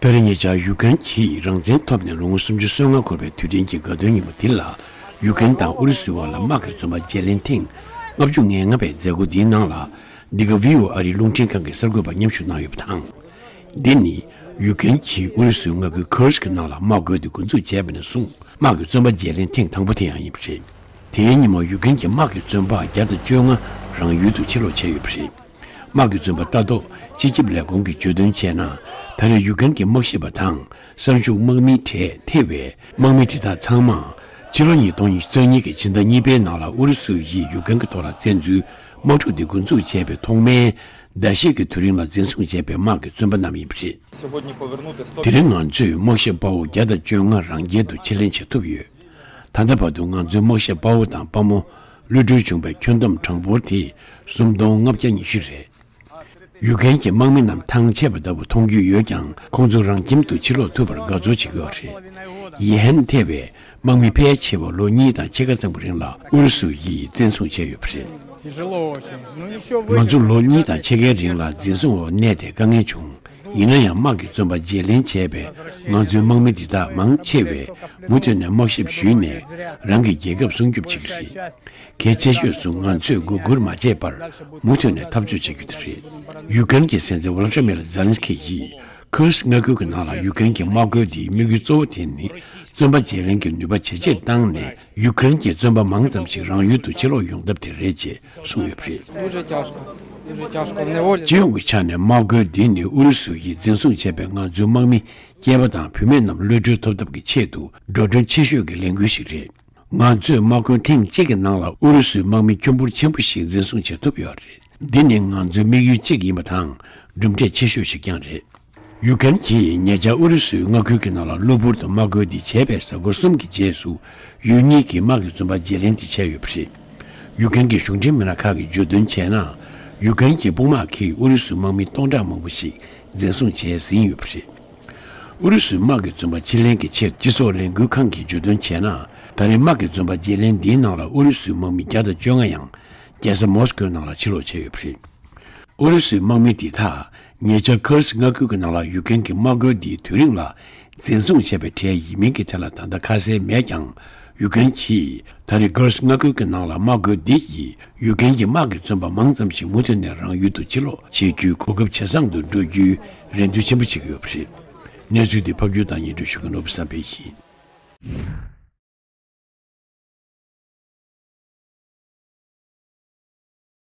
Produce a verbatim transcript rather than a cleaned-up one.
ད་རེས་ཉེ་ཆར་ཡུ་ཀེ་རེན་གྱིས་རང་བཙན་ཐོབ་ནས་ལོ་ངོ་སུམ་ཅུ་སོ་ལྔ་འཁོར་བའི་དུས་དྲན་གྱི་དགའ་སྟོན་ཉིན་མོ་འདི་ལ། ཡུ་ཀེ་རེན་དང་ཨུ་རུ་སུའི་བར་ལ་དམག་གི་བཙོན་པ་བརྗེ་ལེན་ཐེངས་ལྔ་བཅུ་ང་ལྔ་པའི་མཛད་སྒོ་འདིའི་ནང་ལ། འདི་ག་བྷི་ཨོ་ཨེ་ཨ་རིའི་རླུང་འཕྲིན་ཁང་གི་གསར་འགོད་པ་མཉམ་ཞུགས་གནང་ཡོད་པ་དང་། འདི་ནི་ཡུ་ཀེ་རེན་གྱིས་ཨུ་རུ་སུའི་མངའ་ཁུལ་ཁུར་སི་ཀི་ནང་ལ་དམག་རྒོལ་དེ་འགོ་འཛུགས་བྱས་པ་ནས་བཟུང་དམག་གི་བཙོན་པ་བརྗེ་ལེན་ཐེངས་དང་པོ་དེ་ཡང་ཡིན་པ་རེད། དེའི་ཉིན་མོ་ཡུ་ཀེ་རེན་གྱི་དམག་གི་བཙོན་པ་བརྒྱ་དང་བཅོ་ལྔ་རང་ཡུལ་དུ་ཕྱིར་ལོག་བྱས་ཡོད་པ་རེད། དམག་གི་བཙོན་པ་ལྟ་རྟོག་སྤྱི་ཁྱབ་ལས་ཁུངས་ཀྱིས་བརྗོད་དོན་བྱས་ན། ད་རེས་ཡུ་ཀེ་རེན་གྱི་དམག་ཞིབ་པ་དང་གསར་འཇུག་དམག་མིའི་གྲས་ཐེ་བའི་དམག་མི་དེ་དག་ཚང་མ་ཕྱི་ལོ་ཉིས་སྟོང་ཉི་ཤུ་རྩ་གཉིས་ཀྱི་ཕྱི་ཟླ་གཉིས་པའི་ནང་ལ་ཨུ་རུ་སུ་ཡིས་ཡུ་ཀེ་རེན་གྱི་ཐོག་ལ་བཙན་འཛུལ་དམག་འཁྲུག་འདི་འགོ་འཛུགས་བྱས་པའི་ཐོག་མའི་ཟླ་ཤས་ཀྱི་དུས་རིང་ལ་འཛིན་བཟུང་བྱས་པའི་དམག་གི་བཙོན་པ་རྣམས་ཡིན་པ་རེད། དེ་རིང་ང་ཚོས་དམག་ཞབས་དཔའ་བོ་བརྒྱ་དང་བཅོ་ལྔ་རང་རྒྱལ་དུ་ཕྱིར་ལེན་བྱེད་ཐུབ་ཡོད། ད་ལྟ་བར་དུ་ང་ཚོའི་དམག་ཞབས་དཔའ་བོ་དང་དཔའ་མོ་གློད་གྲོལ་བྱུང་བའི་ཁྱོན་བསྡོམས་གྲངས་འབོར་དེ་སུམ་སྟོང་ལྔ་བརྒྱ་ཉི་ཤུ་རེད། ཡུ་ཀེ་རེན་གྱི་དམག་མི་རྣམས་ཐང་ཆད་པ་ལྟ་བུ་མཐོང་རྒྱུ་ཡོད་ཀྱང་ཁོང་ཚོ་རང་ཁྱིམ་དུ་ཕྱིར་ལོག་ཐུབ་པར་དགའ་ཚོར་བྱེད་ཀྱི་ཡོད་རེད། ཡེ་ཧན་ཐེ་བའི་དམག་མི་ཕལ་ཆེ་བ་ལོ་གཉིས་དང་ཕྱེད་ཀ་ཙམ་གྱི་རིང་ལ་ཨུ་རུ་སུ་ཡིས་བཙན་བཟུང་བྱས་ཡོད་པ་རེད། ང་ཚོ་ལོ་གཉིས་དང་ཕྱེད་ཀའི་རིང་ལ་འཛིན་བཟུང་འོག་གནས་ཏེ་དཀའ་ངལ་བྱུང་། ཡིན་ན་ཡང་དམག་གི་བཙོན་པ་བརྗེ་ལེན་བྱས་པའི་ང་ཚོའི་དམག་མི་འདི་དག་མང་ཆེ་བས་མུ་མཐུད་ནས་དམག་ཞབས་ཞུས་ནས་རང་གི་རྒྱལ་ཁབ་སྲུང་སྐྱོབ་བྱེད་ཀྱི་རེད། གལ་ཆེ་ཤོས་སུ་ང་ཚོས་མགོ་སྒུར་མ་བྱས་པར་མུ་མཐུད་ནས་འཐབ་རྩོད་བྱེད་རྒྱུ་དེ་རེད། ཡུ་ཀེ་རེན་གྱི་སྲིད་འཛིན་ཝོ་ལོ་ཏི་མིར་ཛེ་ལན་སི་ཁི་ཡིས་ཁུར་སི་མངའ་ཁུལ་གྱི་ནང་ལ་ཡུ་ཀེ་རེན་གྱི་དམག་རྒོལ་འདིའི་དམིགས་ཡུལ་གཙོ་བོ་དེ་ནི་བཙོན་པ་བརྗེ་ལེན་གྱི་ནུས་པ་ཇེ་ཆེར་བཏང་ནས་ཡུ་ཀེ་རེན་གྱི་བཙོན་པ་མང་ཙམ་ཞིག་རང་ཡུལ་དུ་ཕྱིར་ལོག་ཡོང་ཐབས་དེ་རེད་ཅེས་གསུངས་ཡོད་པ་རེད། སྤྱི་ཡོངས་ཀྱི་ཆ་ནས་དམག་རྒོལ་འདི་ནི་ཨུ་རུ་སུ་ཡིས་འཛིན་བཟུང་བྱས་པའི་ང་ཚོའི་དམག་མི་སྐྱེས་པ་དང་བུད་མེད་རྣམས་གློད་གྲོལ་ཐོབ་ཐབས་ཀྱི་ཆེད་དུ་འགྲོ་གྲོན་ཆེ་ཤོས་ཀྱི་ལས་འགུལ་ཞིག་རེད། ང་ཚོས་དམག་དཔོན་ཐེངས་གཅིག་གི་ནང་ལ་ཨུ་རུ་སུའི་དམག་མི་ཁྱོན་འབོར་ཆེན་པོ་ཞིག་འཛིན་བཟུང་བྱེད་ཐུབ་ཡོད་རེད། འདི་ནི་ང་ཚོའི་དམིགས་ཡུལ་གཅིག་ཡིན་པ་དང་གྲུབ་འབྲས་ཆེ་ཤོས་ཤིག་ཀྱང་རེད། ཡུ་ཀེ་རེན་གྱིས་ཉེ་ཆར་ཨུ་རུ་སུའི་མངའ་ཁུལ་གྱི་ནང་ལ་གློ་བུར་དུ་དམག་རྒོལ་འདི་བྱས་པའི་གཟའ་འཁོར་གསུམ་གྱི་རྗེས་སུ་ཡུལ་གཉིས་ཀྱི་དམག་གི་བཙོན་པ་བརྗེ་ལེན་དེ་བྱས་ཡོད་པ་རེད། ཡུ་ཀེ་རེན་གྱི་གཞུང་འབྲེལ་མི་སྣ་ཁག་གིས་བརྗོད་དོན་བྱས་ན། ཡུ་ཀེ་རེན་གྱི་དཔུང་དམག་གིས་ཨུ་རུ་སུའི་དམག་མི་སྟོང་ཕྲག་མང་པོ་ཞིག་འཛིན་བཟུང་བྱས་ཟིན་ཡོད་པ་རེད། ཨུ་རུ་སུའི་དམག་གི་བཙོན་པ་ཕྱིར་ལེན་གྱི་ཆེད་སྤྱི་ཚོགས་ལས་འགུལ་ཁང་གིས་བརྗོད་དོན་བྱས་ན། ད་རེས་དམག་གི་བཙོན་པ་བརྗེ་ལེན་འདིའི་ནང་ལ་ཨུ་རུ་སུའི་དམག་མི་བརྒྱ་དང་བཅོ་ལྔ་ཡང་རྒྱལ་ས་མོ་སི་ཀོའི་ནང་ལ་ཕྱིར་ལོག་བྱས་ཡོད་པ་རེད། ཨུ་རུ་སུའི་དམག་མི་འདི་དག་ཉེ་ཆར་ཁུར་སི་མངའ་ཁུལ་གྱི་ནང་ལ་ཡུ་ཀེ་རེན་གྱི་དམག་རྒོལ་འདིའི་དུས་རིང་ལ་འཛིན་བཟུང་བྱས་པའི་གྲས་ཡིན་མིན་གྱི་ཐད་ལ་ད་ལྟ་ཁ་གསལ་མེད་ཀྱང་། ཡུ་ཀེ་རེན་གྱིས་ད་རེས་ཁུར་སི་མངའ་ཁུལ་གྱི་ནང་ལ་དམག་རྒོལ་འདི་ཡིས་ཡུ་ཀེ་རེན་གྱི་དམག་གི་བཙོན་པ་མང་ཙམ་ཞིག་མུ་མཐུད་ནས་རང་ཡུལ་དུ་ཕྱིར་ལོག་བྱེད་རྒྱུའི་གོ་སྐབས་ཇེ་བཟང་དུ་འགྲོ་རྒྱུའི་རེ་འདུན་ཆེན་པོ་བྱེད་ཀྱི་ཡོད་པ་རེད། གནས་ཚུལ་འདི་ཕབ་སྒྱུར་དང་སྙན་སྒྲོན་ཞུ་མཁན་ནོར་བུ་བསམ་འཕེལ་ཡིན།